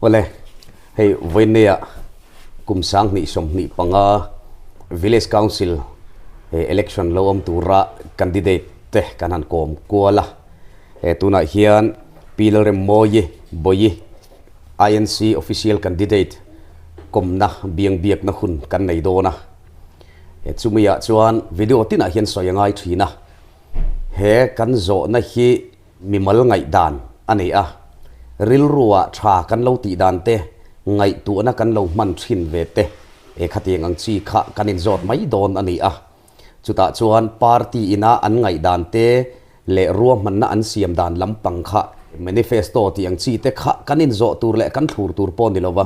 Awle, hei vawiinneia kum 2025 Village Council election lo awm tura candidate te kan han kawm kual a. Tunah hian Pi Lalremmawi Bawi INC official candidate kawmna biang biakna hun kan nei dawn a. Chumiah chuan video tinah hian sawi a ngai thin a. He kan zawhna hi mimal ngaihdan a nei a, rilruah tha kan lo tih dan te, ngaihtuahna kan lo hman thin ve te, he khatiang ang chi kha kan inzawt mai dawn a ni a. Chutah chuan party ina an ngaihdan te leh ruahmanna an siam dan lampang kha manifesto tih ang chi te kha kan inzawh tur leh kan thlur tur pawh ni lova,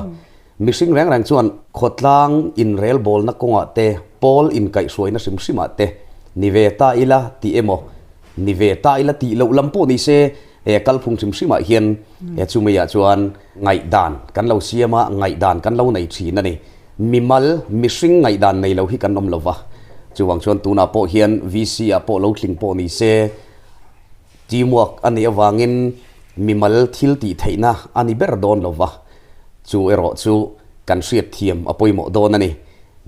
mihring reng reng chuan khawtlang inrelbawlna kawngah te, pawl inkaihhruaina hrim hrimah te ni ve ta ila tih emaw, Ni ve ta ila tih loh lam pawh ni se, he kalphung hrim hrimah hian he chumeiah chuan ngaihdan kan lo siam a, ngaihdan kan lo nei thin a ni. Mimal, mihring ngaihdan nei lo hi kan awm lo va. Chuvang chuan tunah pawh hian VC ah pawh lo tling pawh ni se, teamwork a nih avangin mimal thil tih theihna a ni ber dawn lo va. Chu erawh chu kan hriat thiam a pawimawh dawn a ni.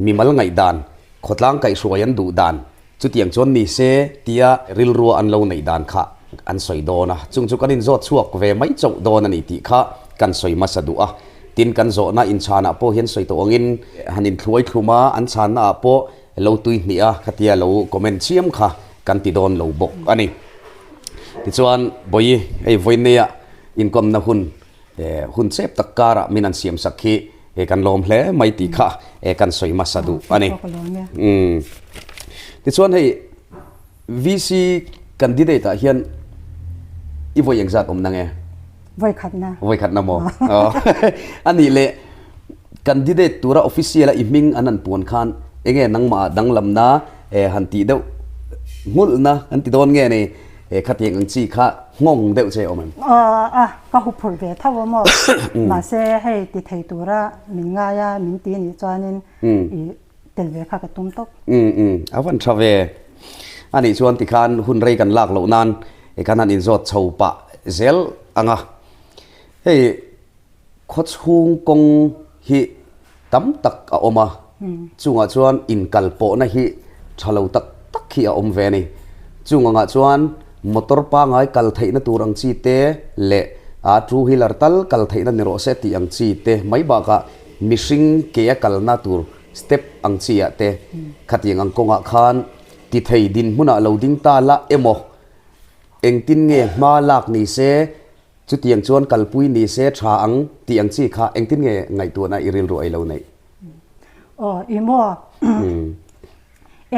Mimal ngaihdan, khawtlang kaihhruai an duh dan, Chutiang chuan ni se tia rilrua an lo neih dan kha an sawi dawn a, chung chu kan inzawt chhuak ve mai chauh dawn a ni tih kha kan sawi hmasa duh a. Tin, kan zawhna inchhanah pawh hian sawi tawh angin han inthluai thlum a, an chhannaah pawh lo tui hnih a, khatia lo comment chiam kha kan ti dawn lo bawk a ni. Tichuan, Bawi, hei vawineia inkawmna hun Hun chep tak karah min an siam sak hi kan lawm hle mai tih kha kan sawi hmasa duh a ni. Tichuan hei VC candidate ah hian i vawi engzat awm na nge? Vawi khatna. Vawi khatna maw? A nih leh candidate tura official a i hming an han puan khan enge nangmah ah danglamna han tih deuh nghulhna an ti dawn nge ni? He khatiang ang chi kha nghawng deuh che awm em? A, ka hu phurh ve tho a maw? Mahse hei ti thei tura min ngai a, min ti nih chuanin i tel ve kha ka tum tawp. Um um, a van tha ve. A nih chuan tikhan hun rei kan lak loh nan kan han inzawt chho pah zel ang a. Hei Khawchhung kawng hi tam tak a awm a, chungah chuan inkalpawhna hi tha lo tak tak hi a awm ve a ni. Chung angah chuan motor pangai kal theihna tur ang chi te leh a two wheeler tal kal theihna ni rawh se tih ang chi te mai bakah mihring ke a kalna tur step ang chi ah te khatiang ang kawngah khan ti thei dinhmunah lo ding ta la emaw engtin nge hma lak ni se Chutiang chuan kalpui ni se tha ang tih ang chi kha engtin nge ngaihtuahna i rilru ei lo neih? Aw, i maw?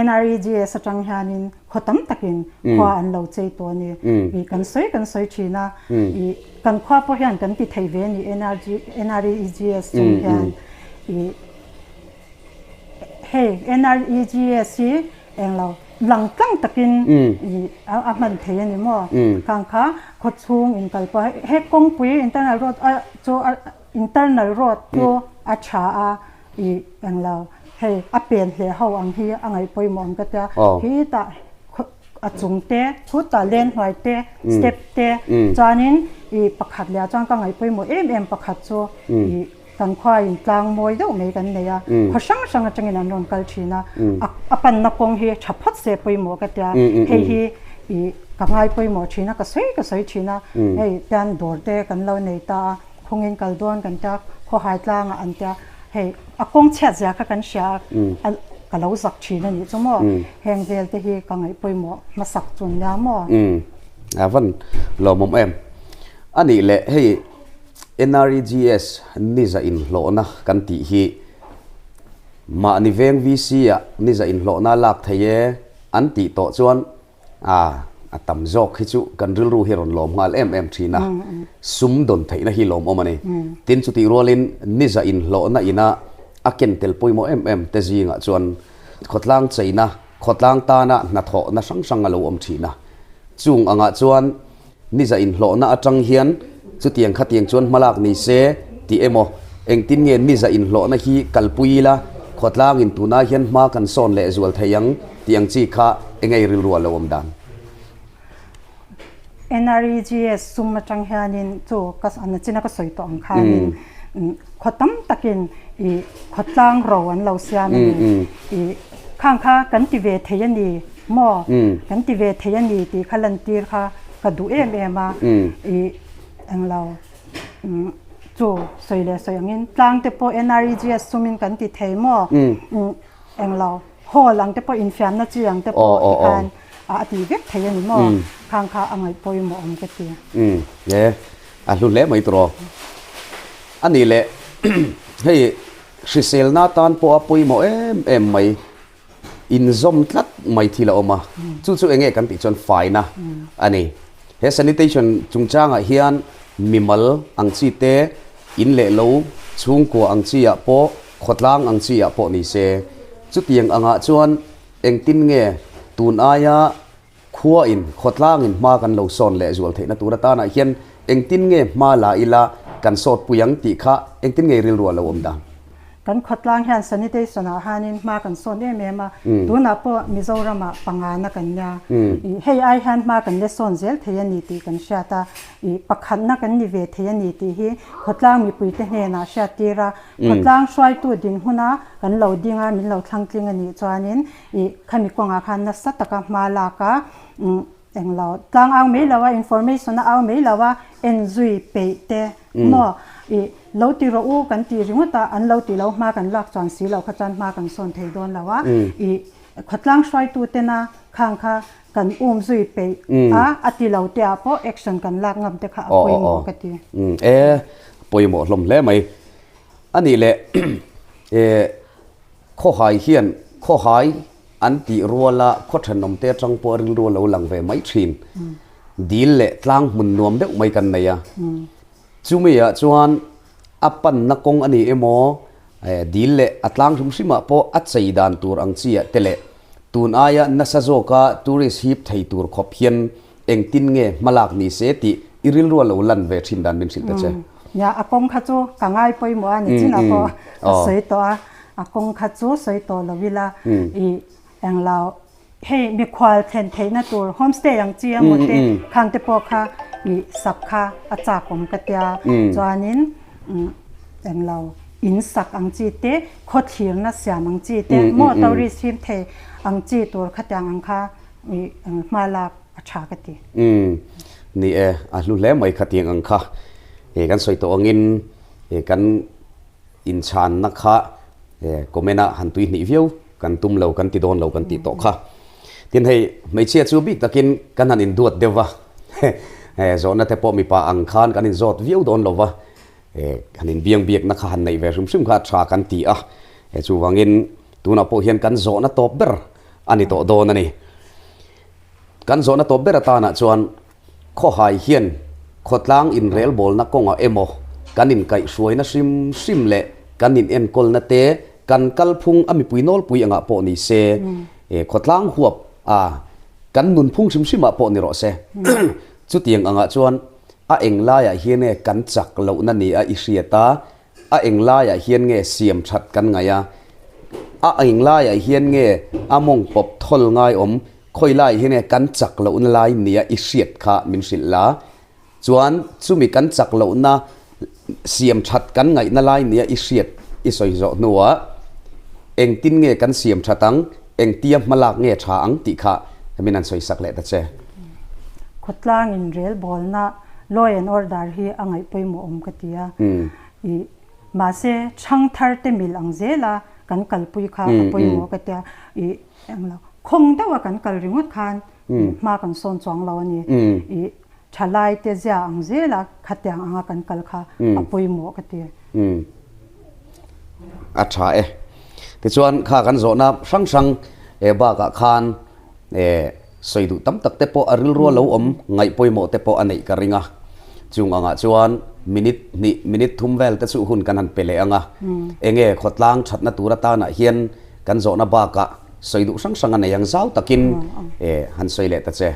NREGS atang hianin khaw tam takin khua an lo chei tawh a ni. I kan sawi kan sawi thin a, i kan khua pawh hian kan ti thei ve a ni NRG NREGS chung hian i hei NREGS hi Englo lang tlang takin i a hman thei a ni maw? Khang kha khawchhung inkal pawh he kawngpui internal road a chu a internal road chu a tha a i englo hei a pen hle ho ang hi a ngaih pawimawh ang ka tia khitah a chung te khutah len hnuai te step te chuanin i pakhat leh ah chuan ka ngaih pawimawh em em pakhat chu i Kan khuain tlang mawi deuh mai kan nei a, khaw hrang hrang atangin an rawn kal thin a, a panna kawng hi tha phawt se pawimawh ka tia, hei hi ih ka ngai pawimawh thin a, ka sawi ka sawi thin a, hei tian dawr te kan lo nei ta a, khawngin kal dawn kan tia, khawhai tlangah an tia, hei a kawng chhiat zia kha kan hria a, ka lo zak thin a nih chu maw, heng vel te hi ka ngaih pawimawh hmasak chu nia maw. A van lawmawm em. A nih leh hei. NREGS niza inhlawhna kan tih hi mahni veng VC ah niza inhlawhna a lak thei e an tih tawh chuan a a tam zawk hi chu kan rilru hi rawn lawm nghal em em thin a, sum dawn theihna hi lawmawm a ni. Tin chutih rualin niza inhlawhna ina a ken tel pawimawh em em te zingah chuan khawtlang cheina, khawtlang tana hnathawhna hrang hrang a lo awm thin a, chung angah chuan Niza inhlawhna atang hian chutiang khatiang chuan hmalak ni se tih emaw, engtin nge niza inhlawhna hi kalpui ila khawtlangin tunah hian hma kan sawn leh zual thei ang tih ang chi kha engei rilru a lo awm dan? NREGS sum atang hianin chu ka an nachina ka sawi tawh ang khanin. Khaw tam takin i khawtlang ro an lo siam a ni. I khang kha kan ti ve thei a ni maw? Kan ti ve thei a ni tih kha lantir kha ka duh em em a. I englo chu sawi leh sawi angin tlang te pawh NREGS sumin kan ti thei maw? Englo hall ang te pawh infiamna chi ang te pawh tikhan a ti vek thei a ni maw? Khang kha a ngaih pawimawh awm ka ti. A hlu hle mai tawh. A nih leh hei hriselna tan pawha pawimawh em em mai inzawm tlat mai thil a awm a, chu chu enge kan tih chuan faina a ni. He sanitation chungchangah hian mimal ang chi te, in leh lo, chhungkua ang chi ah pawh, khawtlang ang chi ah pawh ni se. Chutiang angah chuan engtin nge tun aia Khuain, khawtlangin hma kan lo sawn leh zual theihna tur atanah hian engtin nge hma la ila kan sawt pui ang tih kha engtin nge rilru a lo awm dan? Kan khawtlang hian sanitation ah hanin hma kan sawn em em a, tunah pawh Mizoramah pangana kan nia. Ih hei ai hian hma kan la sawn zel thei a ni tih kan hriat a, ih pakhatna kan ni ve thei a ni tih hi khawtlang mipuite hnenah hriat tir a, khawtlang hruaitu dinhmuna kan lo ding a, min lo thlangtling a nih chuanin I khami kawngah khan nasa taka hma lak a, englo tlang au mai lo a, information a au mai lo a, en zui peih te maw i lo ti rawh u kan tih ringawt a, an lo ti lo hma kan lak chuan si lo kha chuan hma kan sawn thei dawn lo a, i khawtlang hruaitu tena khang kha kan um zui peih a, a ti lo te ah pawh action kan lak ngam te kha a pawimawh ka ti. E pawimawh hlawm hle mai. A nih leh e. Khawhai hian khawhai an tih ruala khaw thenawmte atang pawh rilru a lo lang ve mai thin. Dil leh tlang hmun nuam deuh mai kan nei a. Chumi ah chuan a panna kawng a ni emaw, dil leh a tlang hrim hrimah pawh a chei dan tur ang chi ah te leh tun aia nasa zawka tourist hip thei tur khawp hian engtin nge hmalak ni se tih i rilru a lo lan ve thin dan min hrilh ta che. Nia, a kawng kha chu ka ngai pawimawh a ni chinah pawh ka sawi tawh a, a kawng kha chu sawi tawh lo ila i englo hei mikhual thlen theihna tur homestay ang chi emaw te khang te pawh kha i sak kha a chak awm ka tia chuanin englo in sak ang chi te khawthlirna siam ang chi te maw tourist him thei ang chi tur khatiang ang kha i hma lak a tha ka ti. Umm ni e, a hlu hle mai khatiang ang kha. E kan sawi tawh angin e kan inchhanna kha e comment ah han tui hnih viau kan tum lo kan ti dawn lo kan tih tawh kha. Tin hei hmeichhia chu bik takin kan han induat deuh va, e zawhna te pawh mipa ang khan kan inzawt viau dawn lo va, e han inbiang biakna kha han neih ve hrim hrim kha a tha kan ti a. E chuvangin tunah pawh hian kan zawhna tawp ber a ni tawh dawn a ni. Kan zawhna tawp ber atanah chuan khawhai hian khawtlang inrelbawlna kawngah emaw kan inkaihhruaina hrim hrim leh kan inenkawlna te kan kalphung a mipui nawlpui angah pawh ni se, khawtlang huap a kan nunphung hrim hrimah pawh ni rawh se. Chutiang angah chuan a englaiah hian nge kan chak lohna ni a i hriat a, A englaiah hian nge siam that kan ngaih a? A englaiah hian nge a mawng pawp thawl ngai awm? Khawi laiah hian nge kan chak lohna lai nia i hriat kha min hrilh la. Chuan chumi kan chak lohna siam that kan ngaihna lai nia i hriat i sawi zawh hnuah engtin nge kan siam that ang, engtia hmalak nge tha ang tih kha min han sawi sak leh ta che. Khawtlangin relbawlna Law and order hi a ngaih pawimawh awm ka ti a, i mahse chhang thar te mil ang zel a kan kalpui kha a pawimawh ka ti a, i englo khawng deuh a kan kal ringawt khan hma kan sawn chuang lo a ni, i thalai te zia ang zel a khatiang anga kan kal kha a pawimawh ka ti. A tha e. Tichuan kha kan zawhna hrang hrang bakah khan E, sawi duh tam tak te pawh a rilru a lo awm, ngaih pawimawh te pawh a neih ka ring a. Chung angah chuan minute hnih, minute thum vel te chu hun kan han pe leh ang a. Enge khawtlang thatna tur atanah hian kan zawhna bakah sawi duh hrang hrang a nei ang zau takin e, han sawi leh ta che.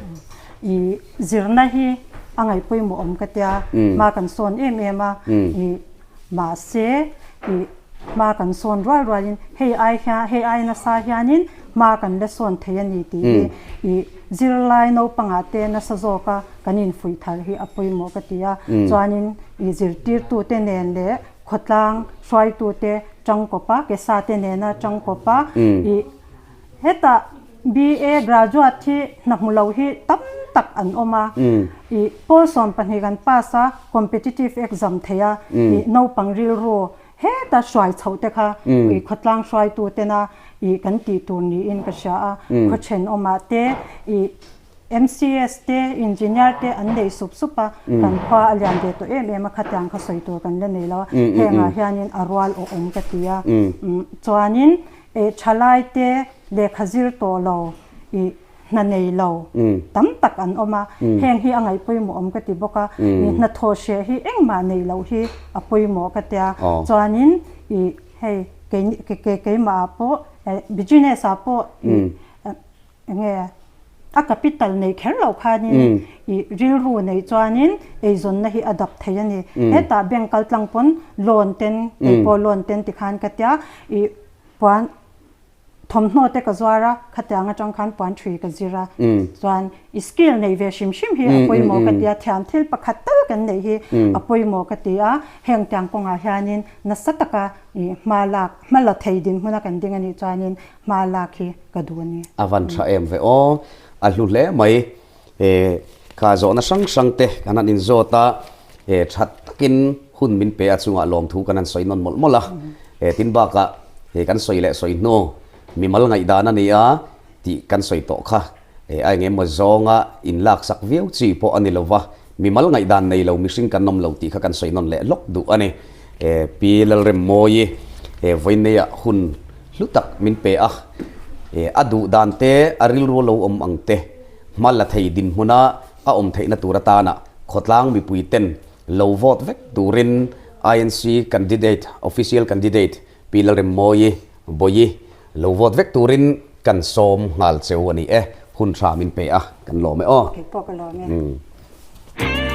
I zirna hi a ngaih pawimawh awm ka tia, hma kan sawn em em a, i mahse i Hma kan sawn rual rualin hei ai hian hei ai nasa hianin hma kan la sawn thei a ni tih hi i zirlai naupangah te nasa zawka kan infuih thar hi a pawimawh ka ti a. Chuanin i zirtirtute nen leh khawtlang hruaitute tangkawpa ke sa te nena tangkawpa i hetah BA graduate hi hna hmu lo hi tam tak an awm a, i pawl 12 kan pass a competitive exam thei a i naupang rilru Heta hruai chhoh te kha ui khawtlang hruaitu tena i kan tih tur niin ka hria a, khaw thenawmah te i MCS te Engineer te an nei sup sup a, kan khua a lian ve tawh em em a, khatiang kha sawi tur kan la nei lo a, hengah hianin a rual aw awm ka ti a, chuanin thalai te lehkha zir tawh lo i hna nei lo tam tak an awm a, heng hi a ngaih pawimawh awm ka ti bawk a, i hnathawh hreh hi engmah nei loh hi a pawimawh ka tia, chuanin i hei kei keimah ah pawh business ah pawh i enge a capital nei kher loh khanin i rilru neih chuanin eizawnna hi a dap thei a ni, hetah bank kal tlang pawn loan ten keipawh loan ten tikhan ka tia i puan. Thawmhnaw te ka zuar a, khatiang atang khan puan thui ka zir a, chuan i skill nei ve hrim hrim hi a pawimawh ka ti a, thiam thil pakhat tal kan neih hi a pawimawh ka ti a, heng tiang kawngah hianin nasa taka i hma lak, hma la thei dinhmuna kan ding anih chuanin hma lak hi ka duh a ni. A van tha em ve aw, a hlu hle mai. E kha zawhna hrang hrang te kan han inzawt a, e that takin hun min pe a chungah lawmthu kan han sawi nawn mawlh mawlh a, e tin bakah he kan sawi leh sawi hnu mimal ngaihdan a ni a tih kan sawi tawh kha e a eng emaw zawnga inlaksak viau chi pawh a ni lo va, mimal ngaihdan nei lo mihring kan awm lo tih kha kan sawi nawn leh lawk duh a ni. E Pi Lalremmawi he vawineia hun hlu tak min pe a, e a duh dan te a rilru lo awm ang te, Hma la thei dinhmuna a awm theihna tur atana khawtlang mipui ten lo vote vek turin INC candidate, official candidate Pi Lalremmawi Bawihi lo vote vek turin kan sawm nghal cheu a ni e. Hun tha min pe a, kan lawm e aw. Kei pawh ka lawm e.